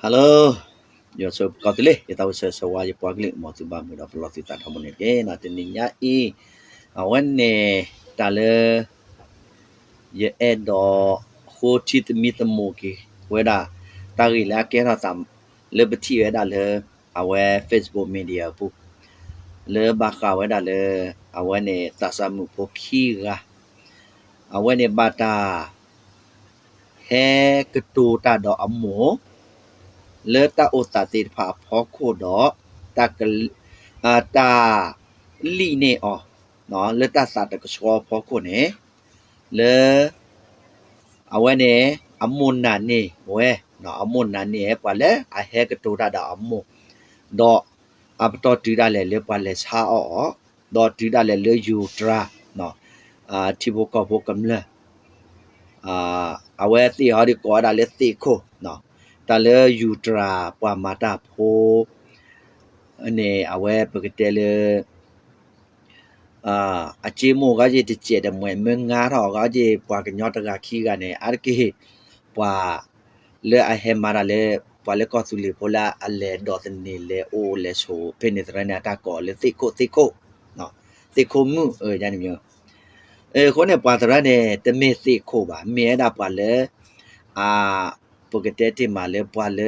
Hello, ယွၤဆိၣ်ဂ့ၤပကီၢ်သူလ့ၤ ယသးဝံၣ်ဆၢဂ့ၤဆၢဝါ ယပှၤကလုာ် မ်သုဘၣ်မုာ်ဒီးပလီၢ်သုသးထီဘိန့ၣ်တက့ၢ်. တနံၤညါအံၤ အဝဲန့ၣ် တၢ်လၢ ယအဲၣ်ဒိးဃိထံသမံသမိးက့ၤဝဲဒၣ် တၢ်ဂ့ၢ်လၢအကဲထီၣ်သး လၢပထံၣ်ဝဲဒၣ်လၢ အဝဲ Facebook media အပူၤ လၢဘၣ်ဃးဝဲဒၣ်လၢ အဝဲန့ၣ်သးစၢ်မုၣ်ဖိခံဂၤ အဝဲန့ၣ်ဘၣ်တၢ် ဟဲကတိၤတၢ်ဒီးအမိၢ် လၢတၢ်အိၣ်သးသ့ၣ်တဖၣ်အဖီခိၣ်ဒီး တၢ် တၢ်လံၣ်န့ၢ်အီၤ လၢတၢ်သးတကဆှီအဖီခိၣ်န့ၣ် လၢ အဝဲန့ၣ် အမိၢ်နာ်န့ၢ်ဝဲ အမိၢ်နာ်န့ၢ်ဝဲ ပှၤလၢအဟဲကတိၤတၢ်ဒီးအမိၢ် ဒီးအပတီၢ်တုၤဒၣ်လဲာ်လၢပှၤလဲၤဆါအီၣ်အီၤ ဒီးတုၤဒၣ်လဲာ်လၢယူၤတြၤ ထံဖိကီၢ်ဖိကမျၢၢ် အဝဲသ့ၣ်ဟီဒုးကိးဝဲဒၣ်လၢသ့ၣ်ခိၣ် တၢ်လၢယူၤတြၤပှၤမၤတၢ်ဖိ န့ၣ် အဝဲပကတဲလၢ အစ့မိၢ်ဂၤက့ၤတစဲးတမှဲး မ့ၢ်ငါထီၣ်အဂၤက့ၤ ပှၤကညီတဂၤခံဂၤန့ၣ် အါတက့ၢ် ပှၤ လၢအဟဲမၤတၢ်လၢ ပှၤလၢကီၢ်သူလ့ၤဖိလၢအလဲၤဒိးသန့ၤလဲၤအိၣ်လဲၤဆိး ဖဲန့ၣ်သရၣ်န့ၣ် အတၢ်ကိးလၢသ့ၣ်ခိၣ် သ့ၣ်ခိၣ် သ့ၣ်ခိၣ်မုၣ် န့ၣ် အဃိန့ၣ် ပှၤသရၣ်န့ၣ် တမ့ၢ်သ့ၣ်ခိၣ်ဘၣ် မ့ၢ်ဝဲဒၣ်ပှၤလၢ ပကတဲတ့ၢ်မးလၢပှၤလၢ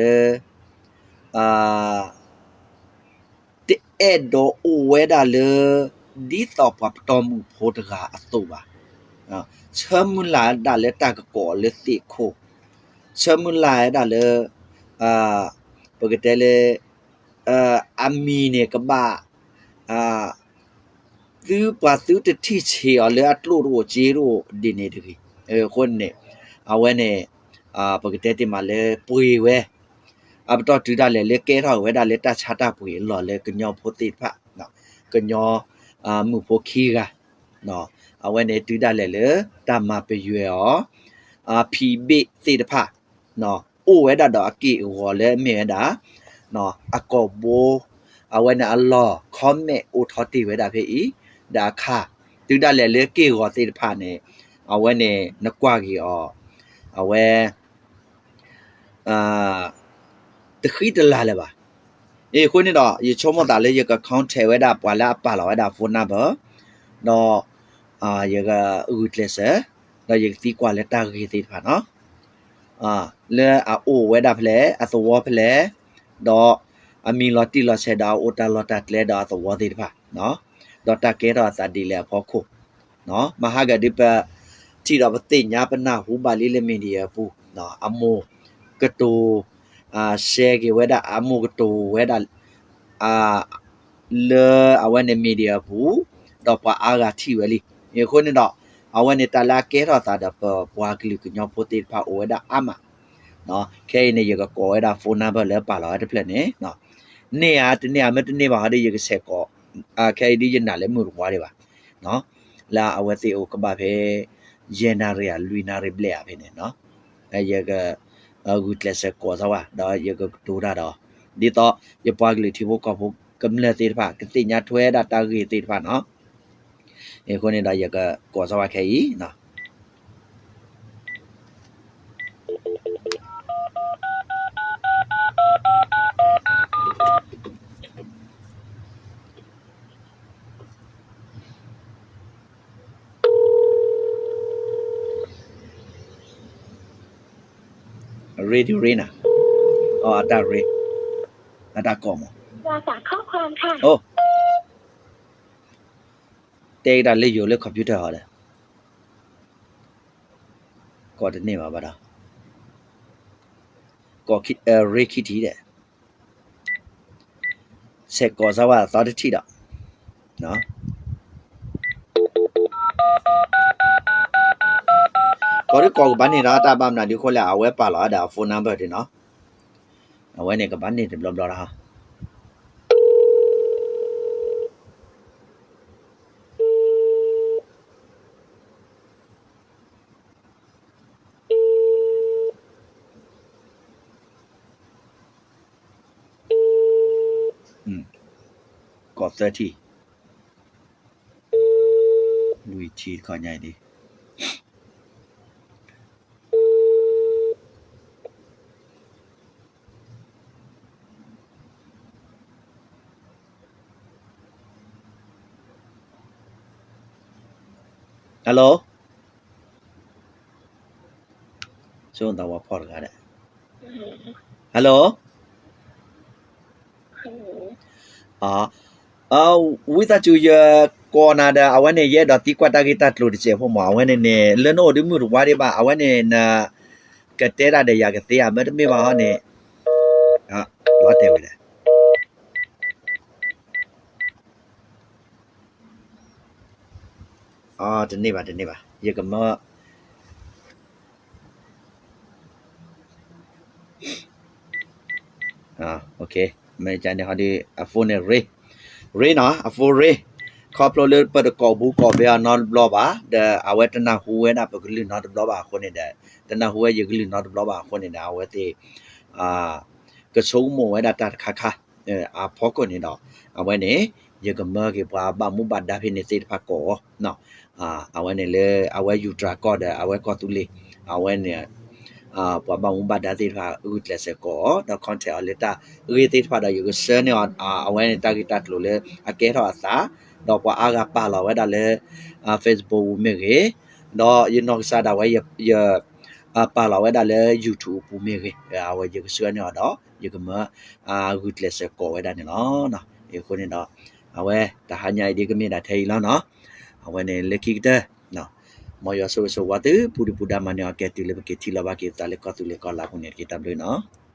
တအဲၣ်ဒိးအိၣ်ဝဲဒၣ်လၢ ဒ်သိးပှၤပတီၢ်မုၣ်ဖိတဂၤအသိးဘၣ်. ဆၢမုၢ်လၢ်ဝဲဒၣ်လၢတၢ်ကကိးအီၤလၢသ့ၣ်ခိၣ်, ဆၢမုၢ်လၢ်ဝဲဒၣ်လၢ ပကတဲလၢ အမံၤန့ၣ်ကဘၣ် သုပှၤသုတထံၣ်ဆံးအီၤလၢအကျိၣ်တအိၣ်စ့တအိၣ်ဒ်န့ၣ်တဂ့ၤ. အဃိန့ၣ် အဝဲန့ၣ် ပကတဲတ့ၢ်မးလၢပှ့ၤဝဲ အပတီၢ်တုၤဒၣ်လဲာ်လၢကဲထီၣ်ဝဲဒၣ်လၢတၢ်ဆါတၢ်ပှ့ၤအလီၢ်လၢကညီဖိသ့ၣ်တဖၣ်, ကညီ မုၣ်ဖိခံဂၤ, အဝဲန့ၣ်တုၤဒၣ်လဲာ်လၢတၢ်မၤပယွဲအီၤ, ဖံးဘ့ၣ်သ့ၣ်တဖၣ် အိၣ်ဝဲဒၣ်ဒီးအက့ၢ်အဂီၤလၢအမ့ၢ်ဝဲဒၣ် အကိာ်ဘိ အဝဲန့ၣ်အလီၢ် comment အိၣ်ထီၣ်တ့ၢ်ဝဲဒၣ်ဖဲအံၤ, ဒီးအခါ တုၤဒၣ်လဲာ်လၢက့ၢ်ဂီၤသ့ၣ်တဖၣ်န့ၣ် အဝဲန့ၣ်နကွၢ်က့ၤအီၤ, အဝဲ တဃံတလၤလၢၤဘၣ်. အဃိန့ၣ်ဒီး ယဆိကမိၣ်သးလၢယက contact ဝဲဒၣ်ပှၤလၢအပာ်လီၤဝဲဒၣ် phone number ဒီး ယကဂုာ်ကျဲးစၢး ဒီးယကသံကွၢ်လၢတၢ်ဂ့ၢ်သ့ၣ်တဖၣ်နီၤ လၢအအိၣ်ဝဲဒၣ်ဖဲလဲၣ်, အသဝီဖဲလဲၣ်, ဒီးအမံၤလီၤတံၢ်လီၤဆဲး ဒီးအအိၣ်တၢ်လီၢ်တၢ်ကျဲဒီးအသဝီသ့ၣ်တဖၣ်, ဒီးတၢ်ကဲထီၣ်အသးဒ်လဲၣ်အဖီခိၣ်, မဟါဂၤဒ်ပထံၣ်ဒီးပသ့ၣ်ညါပနၢ်ဟူဘၣ်လံလၢ media အပူၤ, အမိၢ်ကတိၤ share က့ၤဝဲဒၣ် အမိၢ်ကတိၤဝဲဒၣ် လၢအဝဲန့ၣ် media အပူၤ, ဒီးပှၤအါဂၤထံၣ်ဝဲလံ. အဃိန့ၣ်ဒီး အဝဲန့ၣ်တၢ်လၢအကဲထီၣ်သးဒီးပပှၤကလုာ်ကညီဖိသ့ၣ်တဖၣ်အိၣ်ဝဲဒၣ်အါမး, ခဲအံၤန့ၣ် ယကကိးဝဲဒၣ် phone number လၢပာ်လီၤဝဲတဖျၢၣ်န့ၣ်, န့ၢ်ဧါတန့ၢ်ဧါ မ့ၢ်တန့ၢ်ဘၣ်ဟီဒီး ယကဆဲးကိး, ခဲအံၤဒ်ယနာ်လၢမုၢ်တဝါဒံးဘၣ်, လၢအဝဲသ့ၣ်အိၣ်ကဘၣ်ဖဲ ယဲၢ်နၣ်ရံၣ်ဧါ လွံၢ်နၣ်ရံၣ်ဘျဲၣ်ဧါဖဲန့ၣ်, ယက ဂုာ်ကျဲးစၢးကိးစၢ်ဝဲ ဒီးယကကတိၤတၢ်ဒီး ဒ်သိးယပှၤကလုာ်ထံဖိကီၢ်ဖိကမျၢၢ်သ့ၣ်တဖၣ် ကသ့ၣ်ညါထွဲဒၣ်တၢ်ဂ့ၢ်သ့ၣ်တဖၣ်နီၤ. အဃိန့ၣ်ဒီးယကကိးစၢ်ဝဲခဲအံၤနီၤ. ရ့ဒုရ့နၤ, အတၢ်ရ့, အတၢ်ကိးမး, အိၣ်, တဲကဒါလၢယိၤလၢ computer ဟီဒီး ကိးတန့ၢ်ဘၣ်ဘၣ်ဒီး ကိးရ့ခံထံၣ်ဒီး ဆဲးကိးစၢ်ဝဲအသီတထံၣ်ဒီး ကိးဒုးကိးကဘၣ်န့ၣ်ဒီး တၢ်ဘၣ်မနုၤဒုးအဃိလဲၣ် အဝဲပာ်လီၤဝဲဒၣ်အ phone number ဒ်နီၤ, အဝဲန့ၣ်ကဘၣ်န့ၢ်တဘျီဘျီဒီး ကိးသၢထံၣ်, လွံၢ်ထံၣ်တခီညါအံၤဒ် အ hello, ဆိသးဝါဖီၣ်တဂၤဒီး hello, ဝံသးစူၤ ယကိးနၤဒီး အဝဲန့ၣ် ယအဲၣ်ဒိးသံကွၢ်တၢ်ဂ့ၢ်တၢ်ကျိၤတစဲးဖိမး အဝဲန့ၣ်န့ၣ် လၢနအိၣ်ဒုးမုၢ်တဝါဒံးဘၣ် အဝဲန့ၣ်န ကတဲဒၣ်ဒီးယၤကသ့ဧါ မ့တမ့ၢ်ဘၣ်ဟီန့ၣ် လီၤတဲာ်ဝဲလဲၣ် တန့ၢ်ဘၣ် တန့ၢ်ဘၣ် ယကမၢ မ့ၢ်န့ၣ်ဟီဒုး အဖိန့ၣ်ရ့ ရ့နီၤ အဖိရ့ ခီဖျိလၢပတကိးဘူးကိးဘဲအီၤနီတဘျီဘၣ် ဒီးအဝဲတနၢ်ဟူဝဲဒၣ်ပကလုၢ်နီတဘျီဘၣ်အဃိန့ၣ်ဒီး တနၢ်ဟူဝဲယကလုၢ်နီတဘျီဘၣ်အဃိန့ၣ်ဒီး အဝဲသ့ၣ် ကဆိကမိၣ်ဝဲဒၣ်တၢ်တခါခါ အဖီခိၣ်န့ၣ်ဒီး အဝဲန့ၣ် ယကမၢက့ၤပှၤဘၣ်မူဘၣ်ဒါဖဲန့ၣ်သ့ၣ်တဖၣ်ကိးအီၤ အဝဲန့ၣ်လၢ အဝဲယူၤတြၤကီၢ်ဒီး အဝဲကီၢ်သူလ့ၤ အဝဲန့ၣ် ပှၤဘၣ်မူဘၣ်ဒါသ့ၣ်တဖၣ် ဂုာ်ကျဲးစၢးကိးအီၤ ဒီး contact အီၤလၢတၢ်ဂ့ၢ်သ့ၣ်တဖၣ်ဒီး ယကဆှၢန့ၢ်အီၤ အဝဲန့ၣ်တၢ်ဂ့ၢ်တၢ်ကျိၤလၢအကဲထီၣ်အသး ဒီးပှၤအါဂၤပာ်လီၤဝဲဒၣ်လၢ Facebook ပူၤမ့ၢ်ဂ့ၤ ဒီးယနီၢ်ကစၢ်ဒၣ်ဝဲ ယ ပာ်လီၤဝဲဒၣ်လၢ YouTube ပူၤမ့ၢ်ဂ့ၤ အဝဲယကဆှၢန့ၢ်အီၤဒီး ယကမၢ ဂုာ်ကျဲးစၢးကိးဝဲဒၣ်န့ၣ်လီၤ. အဃိန့ၣ်ဒီး အဝဲတဟါညါအံၤဒ်ကမ့ၢ်ဒၣ်ထဲအံၤလီၤနီၤ. အဝဲန့ၣ်လၢခံကတၢၢ် မ်ယွၤဆိၣ်ဂ့ၤဆိၣ်ဝါသု ပူၤဒုၣ်ပူၤဒါမၤန့ၢ်အီၤကဲတုၤလၢပက့ၤထံၣ်လိာ်ဘၣ်က့ၤသးလၢကီၢ်သူလ့ၤကီၢ်လါပူၤန့ၣ်တက့ၢ် တၢ်ဘျုးနီၤ.